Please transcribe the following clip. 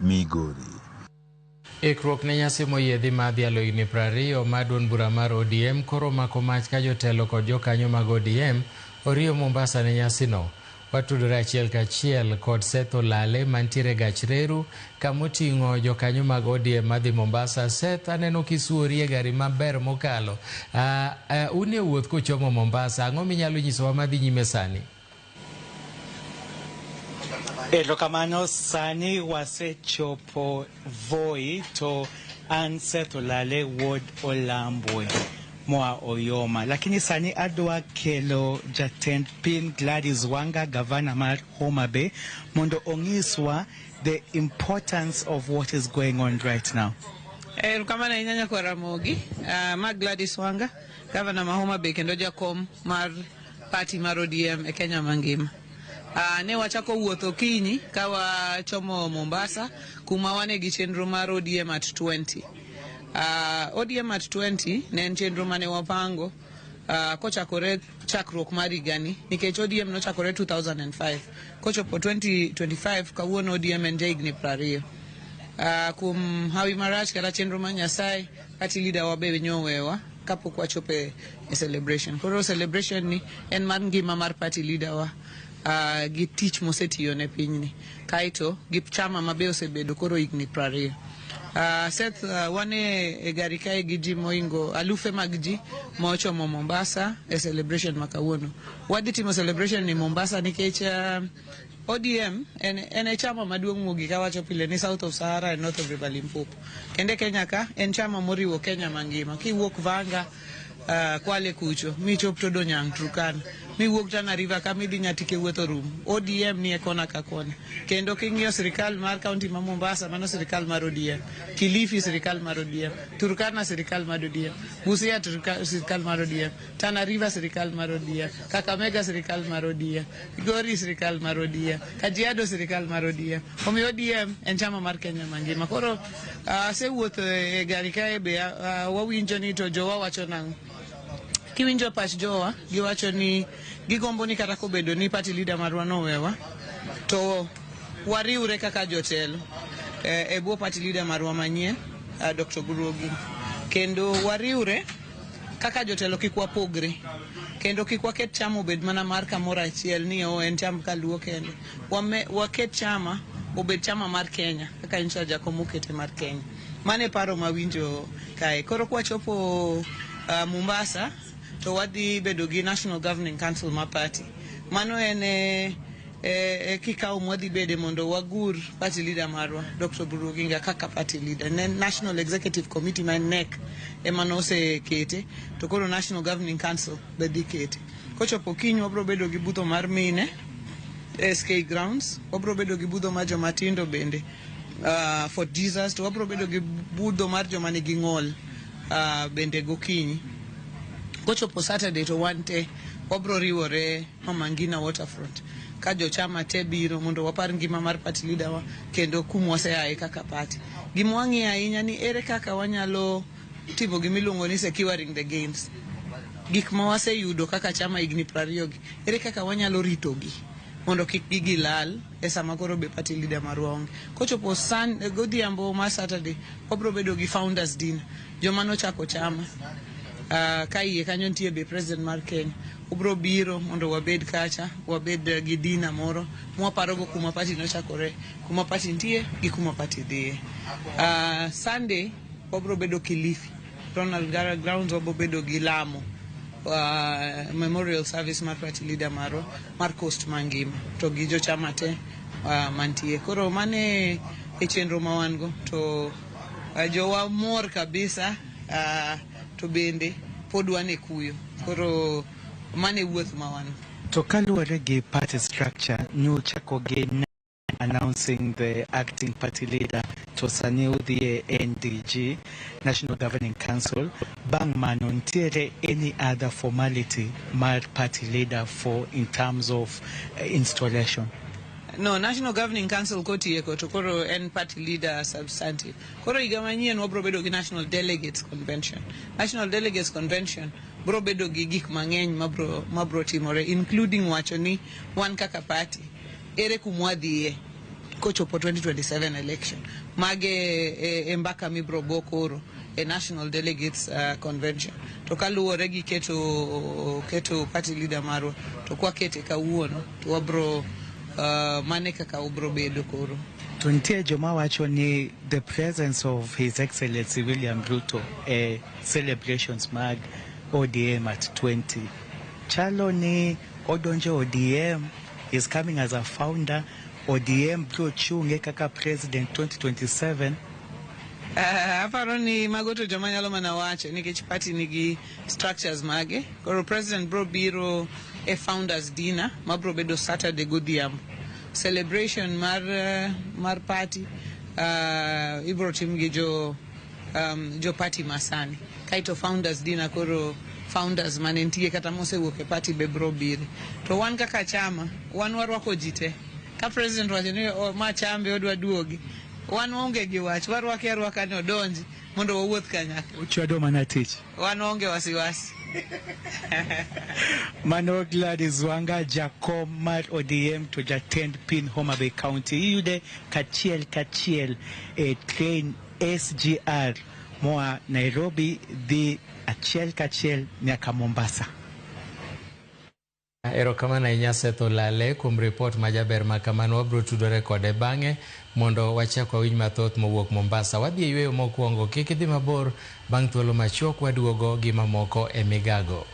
Migori. Ikruok ne nyasi moyiedhi mar dhialo higni 20 mar duond bura mar ODM koro omako mach ka jotelo kod jokanyo mag ODM oriyo Mombasa ne nyasino. Watudore achiel kachiel kod Seth Olale mantiere gach reru kamoting'o jokanyo mag ODM madhi Mombasa. Seth, aneno kisuori e gari maber mokalo. Un e wuoth kuchomo Mombasa, ang'o minyalo nyisowa madhi nyime sani? Erokamano, sani wasechopo Voi to an Seth Olale wuod Olambwe moa Oyoma, lakini sani adwa kelo jatend piny Gladys Wanga, gavana mar Homa Bay, mondo onyiswa the importance of what is going on right now. Erokamano ahinya nyakwar Ramogi. Ma Gladys Wanga, gavana ma Homa Bay kendo jakom mar party mar ODM e Kenya mangima. Ne wachako wuoth okinyi ka wachomo Mombasa kuma wane gi chenro mar ODM at 20. ODM at 20 ne en chenro mane wapango kochakore chakruok mar higani nikech ODM nochakore 2005 kochopo 2025 kawuono ODM en jahigni 20. Kuom hawi marach kata chenro mar Nyasaye party leader wa be nyowewa kapok wachopo e celebration. Koro celebration ni en mar ngima mar party leader wa gi tich mosetiyo ne pinyni kaeto gi chama ma be osebedo koro higni 20. Seth, wan e gari kae gi ji moingo alufe mag ji mochomo Mombasa e celebration ma kawuono. Wadhi timo celebration ni Mombasa nikech ODM en e chama maduong' mogik awacho pile ni South of Sahara and North of River Limpopo. Kendo e Kenya ka en chama moriwo Kenya mangima. Kiwuok Vanga, Kwale kucho, michop Todonyang, Turkana, miwuok Tana River ka midhi Nyatike wuoth orumo. ODM ni e kona ka kona. Kendo king'iyo sirikal mar kaunti ma Mombasa, mano sirikal mar ODM. Kilifi sirikal mar ODM. Turkana sirikal mar ODM. Busia sirikal mar ODM. Tana River sirikal mar ODM. Kakamega sirikal mar ODM. Migori sirikal mar ODM. Kajiado sirikal mar ODM. Omiyo ODM en chama mar Kenya mangima. Koro asewuotho e gari kae be wawinjo ni to jowa wacho nang'o. Kiwinjo pach jowa, giwacho ni gigombo ni kata kobedo ni party leader marwa nowewa, to wariwre kaka jotelo e bwo party leader marwa manyien, Dr. Oburu Oginga. Kendo wariwre kaka jotelo kik wapogre. Kendo kik waket chama obed mana mar kamoro achiel ni o en cham kaluo kende. Waket chama obed chama mar Kenya kaka nyicha jakom okete mar Kenya. Mano e paro mawinjo kae. Koro kwachopo Mombasa to wadhi bedo gi National Governing Council mar party. Mano en e kikao mwadhi bede mondo wagur party leader marwa Dr. Oburu Oginga kaka party leader. Ne National Executive Committee ma en NEC ema nosekete to koro National Governing Council be dhi kete. Kochopo kiny wabro bedo gi budho mar mine SK Grounds, wabro bedo gi budho mar joma tindo bende Fort Jesus, to wabro bedo gi budho mar joma nigi ng'ol bende gokinyi. Kochopo Saturday to wan te wabro riwore Mama Ngina Waterfront ka jochama te biro mondo wapar ngima mar party leader wa kendo kuma waseaye kaka party. Gima wang'iyo ahinya ni ere kaka wanyalo timo gimiluongo ni securing the gains. Gik ma waseyudo kaka chama higni 20 gi, ere kaka wanyalo ritogi mondo kik gigi lal e sama koro be party leader marwa onge. Kochopo godhiambo mar Saturday, wabro bedo gi founders dinner, joma nochako chama. Ka iye kanyo nitie be president mar Kenya. Obro biro mondo wabed kacha, wabed gi dinner moro mwaparogo kuma party nochakore, kuma party nitie gi kuma party dhiye. Sunday wabro bedo Kilifi, Ronald Ngara Grounds wabro bedo gi lamo memorial service mar party leader marwa mar Coast mangima to gi jochama te mantie. Koro mano e chenro ma wan go to jowa mor kabisa to bende pod wan e kuyo. Koro mano e wuoth ma wan go. To kaluwore gi party structure, nuchako gi announcing the acting party leader to sani udhi e NDG, National Governing Council. Bang' mano nitiere any other formality mar party leader for in terms of installation? No, National Governing Council kotieko to koro en party leader substantive. Koro higa manyien wabro bedo gi National Delegates Convention. National Delegates Convention bro bedo gi gik mang'eny mabro timore including wacho ni wan kaka party ere kumwadhiye. Kochopo 2027 election, mage e mbaka mibro go koro e National Delegates Convention. To kaluwore gi keto party leader marwa, to kwakete kawuono to wabro mane kaka obro bedo koro. To nitie joma wacho ni the presence of His Excellency William Ruto e celebrations mag ODM at 20 chalo ni odonjo ODM, is coming as a founder, ODM biro chunge kaka president 2027. Aparo ni mago to joma nyalo mana wacho nikech party nigi structures mage. Koro president bro biro e founders dinner ma bro bedo Saturday godhiambo. Celebration mar party ibro tim gi jo party masani. Kaito founders dinner koro founders mane nitie kata mosewuok e party be bro bire. To wan kaka chama, wan warwako ji te. Ka president wacho ni, "Oh, ma chambe odwa duogi," wan waonge gi wach, warwake arwaka ni odonji mondo wawuoth kanyakla. Uchwado mana tich. Wan waonge wasiwasi. Mano Gladys Wanga, jakom mar ODM to jatend piny Homa Bay County. Iyude kachiel kachiel e train SGR moa Nairobi dhi achiel kachiel nyaka Mombasa. Erokamano ahinya, Seth Olale, kuom ripot majaber ma kamano. Wabiro tudore kode bang'e mondo wachak wawinj mathoth mowuok Mombasa. Wadhi e yweyo mokwongo, kik idhi mabor, bang' thuolo machuok waduogo gi mamoko e migago.